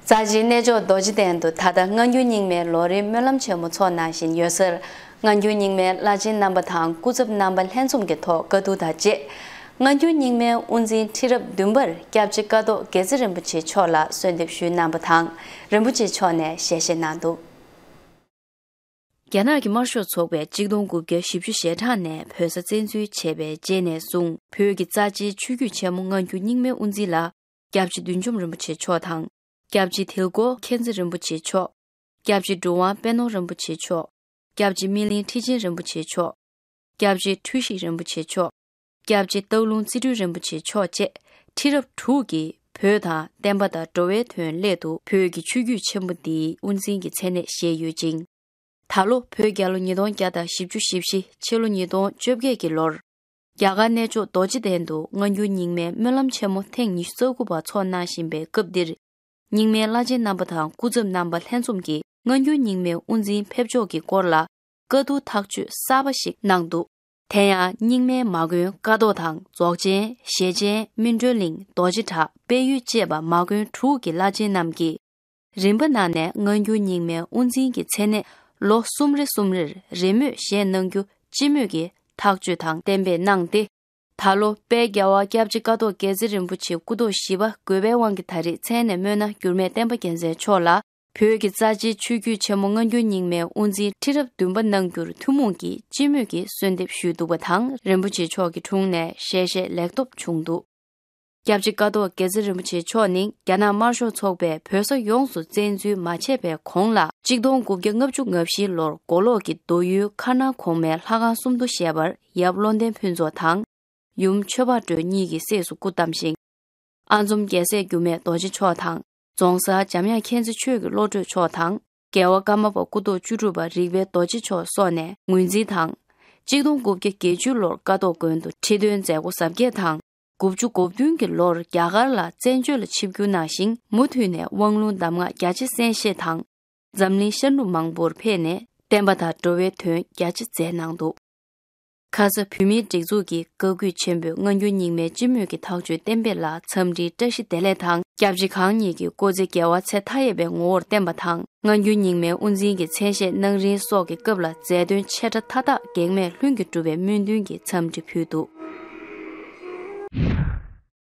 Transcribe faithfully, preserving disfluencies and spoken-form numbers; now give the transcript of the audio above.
རྩ་ཆེའི་གནས་མཆོག་རྡོ་རྗེ་གདན་དུ་ད་ལྟ་སྔ་འགྱུར་རྙིང་མའི་ལོ་རེའི་སྨོན་ལམ་ཆེན་མོ་འཚོགས་གནང་བཞིན་ཡོད་ཟེར། སྔ་འགྱུར་རྙིང་མའི་བླ་ཆེན་རྣམ་པ་དང་སྐུ་ཚབ་རྣམ་པ་ལྷན་འཛོམས་ཀྱི་ཐོག་བཀའ་བསྡུར་དང་བཅས། སྔ་འགྱུར་རྙིང་མའི་དབུ་འཛིན་ཁྲི་རབས་བདུན་པར་སྐྱབས་རྗེ་ཀཿཐོག་དགེ་རྩེ་རིན་པོ་ཆེ་མཆོག་ལ་གསོལ་འདེབས་ཞུས་གནང་བ་དང་། རིན་པོ་ཆེ་མཆོག་ནས་ཞལ་བཞེས་གནང་འདུག། རྒྱ་ནག་གི་དམར་ཤོག་ཚོགས་པས་གཅིག་སྟོང་དགུ་བརྒྱ་བཞི་བཅུ་ཞེ་གྲངས་ནས་བོད་ས་བཙན་འཛུལ་བྱས་པའི་རྗེས་ནས་བཟུང་བོད་ཀྱི་རྩ་ཆེའི་ཆོས་བརྒྱུད་ཆེན་མོ་སྔ་འགྱུར་རྙིང་མའི་དབུ་འཛིན་ལ། སྐྱབས་རྗེ་བདུད་འཇོམས་རིན་པོ་ཆེ་མཆོག་དང་། སྐྱབས་རྗེ་དིལ་མགོ་མཁྱེན་བརྩེ་རིན་པོ་ཆེ་མཆོག། སྐྱབས་རྗེ་གྲུབ་དབང་པད་ནོར་རིན་པོ་ཆེ་མཆོག། སྐྱབས་རྗེ་སྨིན་གླིང་ཁྲི་ཆེན་རིན་པོ་ཆེ་མཆོག། སྐྱབས་རྗེ་འཁྲུལ་ཞིག་རིན་པོ་ཆེ་མཆོག། སྐྱབས་རྗེ་སྟག་ལུང་རྩེ་སྤྲུལ་རིན་པོ་ཆེ་མཆོག་བཅས་ཁྲི་རབས་དྲུག་གིས་བོད་དང་བསྟན་པ་དང་འགྲོ་བའི་དོན་སླད་དུ་བོད་ཀྱི་ཆོས་བརྒྱུད་ཆེན་པོ་འདིའི་དབུ་འཛིན་གྱི་མཚན་གནས་བཞེས་ཡོད་ཅིང་། ད་ལོ་བོད་རྒྱལ་ལོ་ཉིས་སྟོང་བརྒྱ་དང་བཞི་བཅུ་ཞེ་བཞི། ཕྱི་ལོ་ཉིས་སྟོང་བཅོ་བརྒྱད་ཀྱི་ལོར། རྒྱ་གར་གནས་མཆོག་རྡོ་རྗེ་གདན་དུ་སྔ་འགྱུར་རྙིང་མའི་སྨོན་ལམ་ཆེན་མོ་ཐེངས་ཉི་ཤུ་རྩ་དགུ་པ་འཚོགས་གནང་བཞིན་པའི་སྐབས་འདིར། རྙིང་མའི་བླ་ཆེན་རྣམ་པ་དང་སྐུ་ཚབ་རྣམ་པ་ལྷན་འཛོམས་ཀྱིས་སྔ་འགྱུར་རྙིང་མའི་དབུ་འཛིན་ཕེབས་ཕྱོགས་ཀྱི་སྐོར་ལ་བཀའ་བསྡུར་ཐག་གཅོད་གསར་པ་ཞིག་གནང་འདུག། དེ་ཡང་རྙིང་མའི་མ་དགོན་ཀཿཐོག་དང་རྫོགས་ཆེན། ཞེ་ཆེན། སྨིན་གྲོལ་གླིང་། རྡོ་རྗེ་བྲག། དཔལ་ཡུལ་བཅས་པ་མ་དགོན་དྲུག་གི་བླ་ཆེན་རྣམས་ཀྱིས། རིམ་པ་ནང་ནས་སྔ་འགྱུར་རྙིང་མའི་དབུ་འཛིན་གྱི་མཚན་གནས་ལོ་གསུམ་རེ་གསུམ་རེར་རེས་མོས་བཞེས་གནང་རྒྱུ་སྤྱི་མོས་ཀྱིས་ཐག་གཅོད་དང་གཏན་འབེབས་གནང་སྟེ། ད་ལོ་དཔལ་རྒྱལ་བ་སྐྱབས་རྗེ་ཀཿཐོག་དགེ་རྩེ་རིན་པོ་ཆེ་སྐུ་ཐོག་བཞི་པ་དགོས་པའི་དབང་གིས་ད་རེས་མཚན་གནས་སྨོས་སྣ་འགྱུར་མེད་བསྟན་པ་རྒྱལ་མཚན་མཆོག་ལ་བོད་ཀྱི་རྩ་ཆེའི་ཆོས་བརྒྱུད་ཆེན་མོ་སྔ་འགྱུར་རྙིང་མའི་དབུ་འཛིན་ཁྲི་རབས་བདུན་པ་གནང་རྒྱུར་ཐུན་མོང་གིས་སྤྱི་མོས་ཀྱིས་གསོལ་འདེབས་ཞུས་འདུག་པ་དང་། རིན་པོ་ཆེ་མཆོག་གི་དྲུང་ནས་ཞལ་བཞེས་ལེགས་ཐོབ་བྱུང་འདུག། སྐྱབས་རྗེ་ཀཿཐོག་དགེ་རྩེ་རིན་པོ་ཆེ་མཆོག་ནི་རྒྱ་ནག་དམར་ཤོག་ཚོགས་པས་བོད་ས་ཡོངས་སུ་བཙན་འཛུལ་མ་བྱས་པའི་གོང་ལ་གཅིག་སྟོང་དགུ་བརྒྱ་ལྔ་བཅུ་ང་བཞི་ལོར་མགོ་ལོག་གི་མདོ་ཡུལ་མཁར་ནང་གོང་མའི་ལྷ་ཁང་སུམ་མདོ་ཞེས་པར་ཡབ་བློ་ལྡན་ཕུན་ཚོགས་དང་། ཡུམ་ཆོས་འཕགས་སྒྲོལ་གཉིས་ཀྱི་སྲས་སུ་སྐུ་བལྟམས་ཤིང་། ཨ་འཛོམས་རྒྱལ་སྲས་འགྱུར་མེད་རྡོ་རྗེ་མཆོག་དང་། རྫོང་སར་འཇམ་དབྱངས་མཁྱེན་བརྩེ་ཆོས་ཀྱི་བློ་གྲོས་མཆོག་དང་། རྒྱལ་བ་ཀརྨ་པ་སྐུ་ཐོག་བཅུ་དྲུག་པ་རིག་པའི་རྡོ་རྗེ་མཆོག་སོགས་ནས་ངོས་འཛིན་དང་། གཅིག་སྟོང་དགུ་བརྒྱ་བརྒྱད་ཅུ་ལོར་ཀཿཐོག་དགོན་དུ་ཁྲི་འདོན་མཛད་སྒོ་གཟབ་རྒྱས་དང་། དགུ་བཅུ་གོ་བདུན་གྱི་ལོར་རྒྱ་གར་ལ་བཙན་བྱོལ་ལ་ཆིབས་བསྒྱུར་གནང་ཞིང་། མུ་མཐུད་ནས་དབང་ལུང་གདམས་ངག་རྒྱ་ཆེ་གསན་བཞེས་དང་། འཛམ་གླིང་ཤར་ནུབ་མང་པོར་ཕེབས་ནས་བསྟན་པ་དང་འགྲོ་བའི་དོན་རྒྱ་ཆེ་མཛད་གནང་འདུག། ཁ་ས་བོད་མིའི་སྒྲིག་འཛུགས་ཀྱི་བཀའ་བཀོད་ཆེན་པོས་སྔ་འགྱུར་རྙིང་མའི་སྤྱི་མོས་ཀྱི་ཐག་གཅོད་གཏན་འབེབས་ལ་འཚམས་འདྲིའི་བཀྲ་ཤིས་བདེ་ལེགས་དང་། སྐྱབས་རྗེ་གང་ཉིད་ཀྱི་སྐུ་ཚེ་རྒྱལ་བ་ཚེ་མཐའ་ཡས་པའི་ངོ་བོར་བརྟན་པ་དང་། སྔ་འགྱུར་རྙིང་མའི་དབུ་འཛིན་གྱི་མཚན་ཤས་གནང་རིང་སོགས་ཀྱི་སྐབས་ལ་མཛད་དོན་ཆེ་ཕྲ་མཐའ་དག་གེགས་མེད་ལྷུན་གྱིས་གྲུབ་པའི་སྨོན་འདུན་གྱི་འཚམས་འདྲི་ཕུལ་འདུག།